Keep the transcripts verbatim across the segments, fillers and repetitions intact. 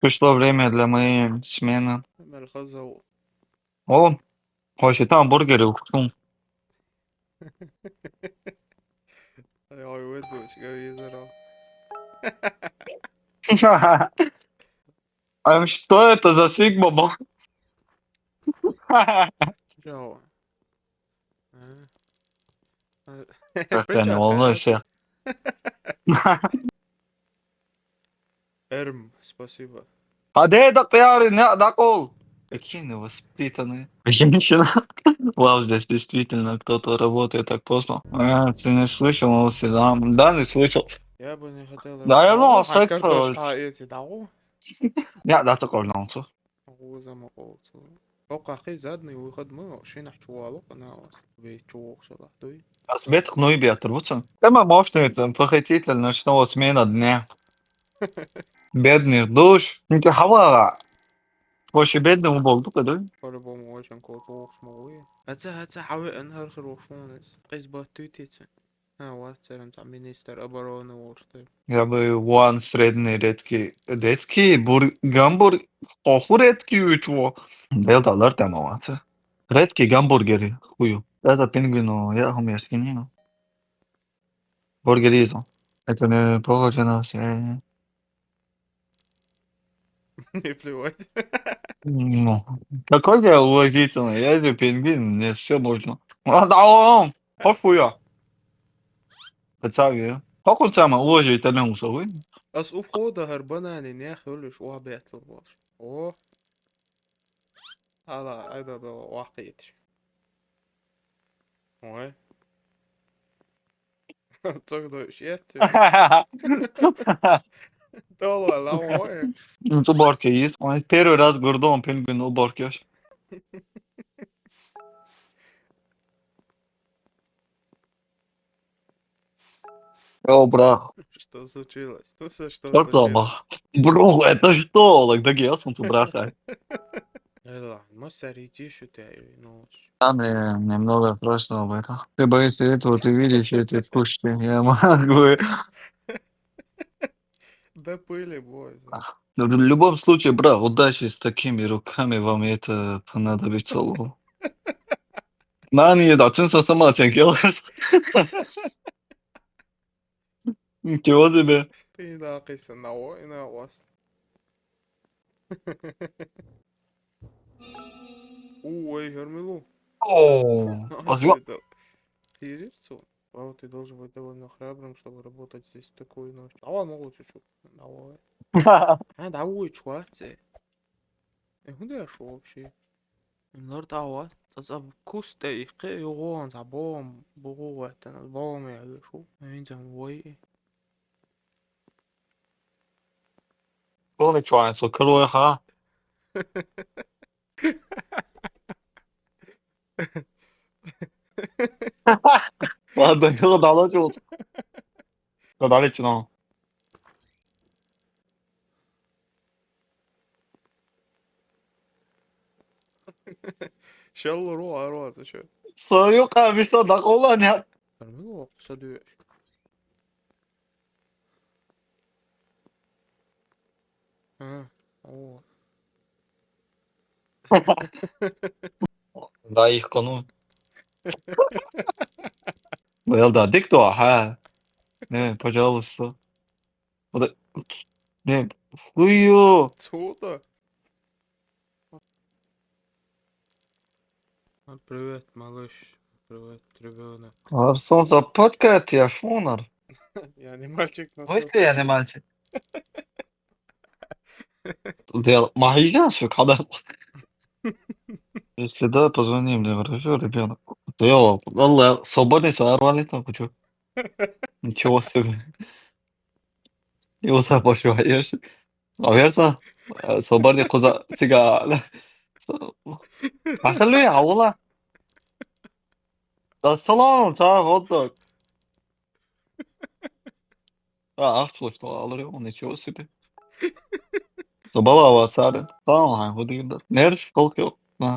Пришло время для моей смены. Мел хазав. О, хочет там бургеры вкусу. Ой, выдумать, как я зарал. А что это за Сигма? Чего? А? А, Как печать я не волнуюсь. хорошая. Эрм, спасибо. А де да пиары, не, да кол. Какие невоспитанные. Женщина. Вау, здесь действительно кто-то работает так поздно. А, ты не слышал, он всегда. Да, не слышал. Я бы не хотел. Да, я Давай, ну, хоть секс картошка делать. Эти, да? Я, да, такой волнуется. Гуза моколцу. О, какой задний выход мы вообще на чувалу, на вас. Вы чувак шалах, дуй. А с бедных, ну и бедных, вот он. Самый мощный, там, похититель ночного смена дня. Бедных душ. Ну, ты хавара. Больше бедному болду, да? По-любому очень кот вокс могу. Аца, аца, хавы анхар хир вокс могу. Кыз бат тютица. А, вот, церен там министр обороны вокс, что ли. Я бы one средний редкий, редкий бур-, гамбур, оху редкий учу. Бел далар там аваца. Редкий гамбургеры, хую. Это пингвину, я хум яшкинину. Бургеризм. Это не похоже на все. Не плевать. Ну, какой я уважительный, я же пингвин, мне все можно. А, да, о, о, хуя. Хотя бы. Как он там уважительный, вы? Аз у входа гьар банани не хулиш, у бетлур болш. О. Ала, айда бела вахит. Ой. Цогдо шетти. Дола ла ой. Ну, уборка есть. Он первый раз гордон пингвин уборка. О, брат. Что случилось? Ну, всё, что Что там? случилось? Бро, это что? Лагдагиас, он тут брат. Эла, мы сарити шутя, ну. Там э, немного страшного в этом. Ты боишься этого, ты видишь эти кусты. Я могу. Да пыли, бой. Но в любом случае, брат, удачи с такими руками, вам это понадобится. Лол. Нани, да, ты сама тянкелась. Ничего себе. Ты да, киса, на о, и на вас. Ой, Гермилу. О, а зё- Хирицу. Вау, ты должен быть довольно храбрым, чтобы работать здесь в такую ночь. Давай, могу чуть-чуть. Давай. А, давай, чувак, ты. Э, куда я шёл вообще? Нор давай. Заза кусте их, югон, за бом, бугу, это, на бом, я вижу. Эй, там, вой. Коли чуається, керує, ха? Ладно, не дало чути. Що далі чи ну? Шел ру, а ру, а ты чё? Свою камісо да колоня. Нормально, кусадуешь. А, о. Да, їх кону. Well, да, дик то, ага. Не, пожалуйста. Вот, не, хуё. Цуда? А, привет, малыш. Привет, ребёнок. А солнце подкат, я шунар. Я не мальчик, но Мысли я не мальчик. Дел, магия, сука, да. Если да, позвони мне, хорошо, ребёнок. Дел, والله, свободный, свободный там, кучу. Ничего себе. Его запошиваешь. Наверное, свободный куза, цига. Ахалуй, аула. Да салон, ца хот-дог. А, ах, слушай, аларым, ничего себе. Собала авацары. Тамам, ха, худыгда. Нерв, сколько?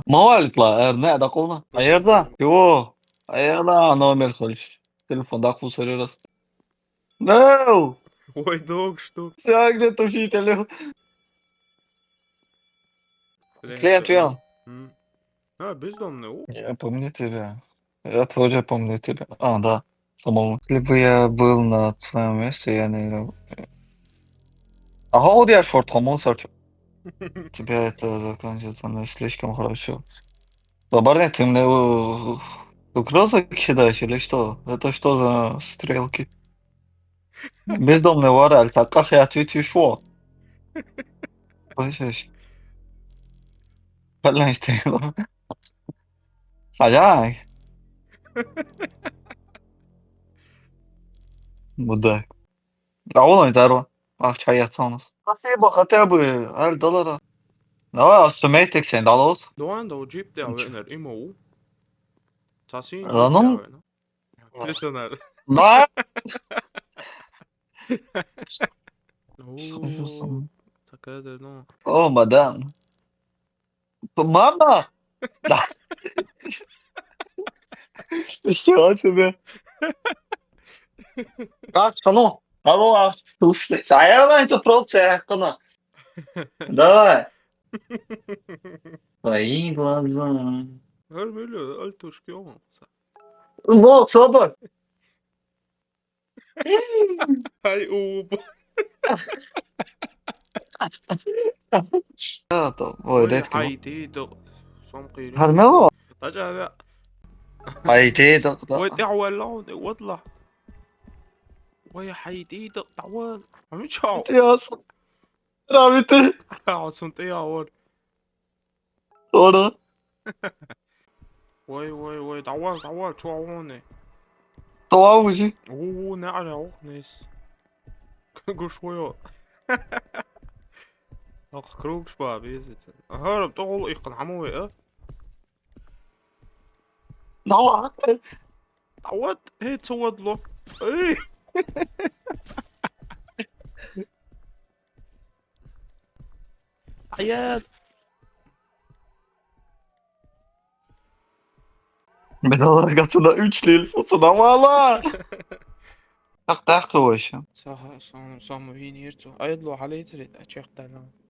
Мавалитла, эр, не, да колна. Аерда? Его. Аерда, номер хочешь. Телефон, да, кусарь раз. No! Ой, дог, что? Сягне тушителю. Клиент Ян. М. А, бездомный, о. Я помню тебя. Я тоже помню тебя. А, да. По-моему, если бы я был на твоем месте, я не... раб- А how old you for Tomon search? Тебя это закончится, но слишком хорошо. Лабарня, ты мне у- угрозы кидаешь или что? Это что за стрелки? Бездомный вараль, так как я ответил, что? Слышишь? Блин, что? Ай-яй. Мудак. А он это ро. Ах, чай яцанус. Спасибо, хотя бы аль доллара. Давай, автоматик сен далос. Дуан да джип да венер имо. Тасин. Да ну. Лисенер. Да. О, такая да, ну. О, мадам. Мама! Да. Ничего себе. Как что, ну? Алло, а, слушай, а я на эту пробцию, я кона. Давай. Твои глаза. Her böyle altuş ki olmasa. Вот, собор. Hay u. Это, ой, Oy редко. haydi do. Som qıyırım. Harmelo. Taca da. Haydi, да, да. Oy تعال لون والله. Oy haydi do تعال. Amı çao. Ты ас-, Равити. Asun tiya or. Ora. Oy oy oy تعال تعال çoğuni. Toa uji. Oo ne ara o nes. Guş oyo. Ах, круг шпа безица. Aha, то гол их хамуе, а? Давай. تعود هي تعود له. اي. عيال. Bedava gatına üç lil. Sana valla. Tak tak koyuyorsun. صح صح صح مهين يرتو. ايضلو على يتري اتشيخ دانا.